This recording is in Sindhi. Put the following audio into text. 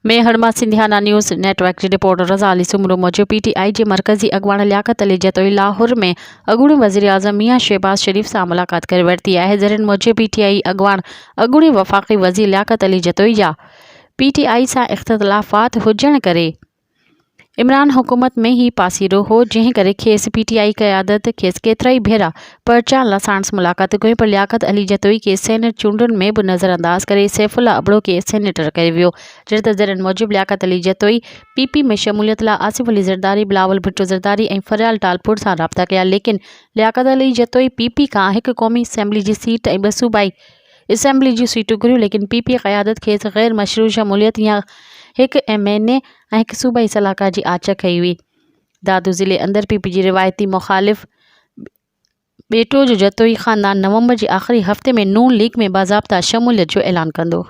ميهڙ مان سنڌيانا نيوز نيٽ ورڪ جي رپورٽر رضا علي سومرو موجب پي ٽي آء جي مرڪزي اڳواڻ لياقت علي جتوئي لاهور ۾ اڳوڻي وزيراعظم ميان شهباز شريف سان ملاقات ڪري ورتي آهي ذريعن موجب پي ٽي آء اڳواڻ اڳوڻي وفاقي وزير لياقت علي جتوئي جا پي ٽي آء سان اختلافات هجڻ ڪري عمران حڪومت ۾ ئي پاسيرو هو، جنهن ڪري کيس پي ٽي آء قيادت کيس ڪيترائي ڀيرا پرچائڻ لاء ساڻس ملاقاتون ڪيون پر لياقت علي جتوئي کي سينيٽ چونڊن ۾ به نظرانداز ڪري سيف الله ابڙو کي سينيٽر ڪيو ويو. جڏهن ته ذريعن موجب لياقت علي جتوئي پي پي ۾ شموليت لاء آصف علي زرداري، بلاول ڀٽو زرداري ۽ فريال ٽالپر سان رابطا ڪيا ليڪن لياقت علي جتوئي پي پي کان هڪ قومي اسيمبلي جي سيٽ ۽ ٻه صوبائي اسيمبلي جون سيٽون گهريون ليڪن پي پي قيادت کيس غير مشروع شموليت يا هڪ ايم اين اي ۽ هڪ صوبائي صلاحڪار جي آڇ ڪئي هئي. دادو ضلعي اندر پي پي جي روايتي مخالف ٻيٽو جو جتوئي خاندان نومبر جي آخري هفتي ۾ نون ليگ ۾ باضابطا شموليت جو اعلان ڪندو.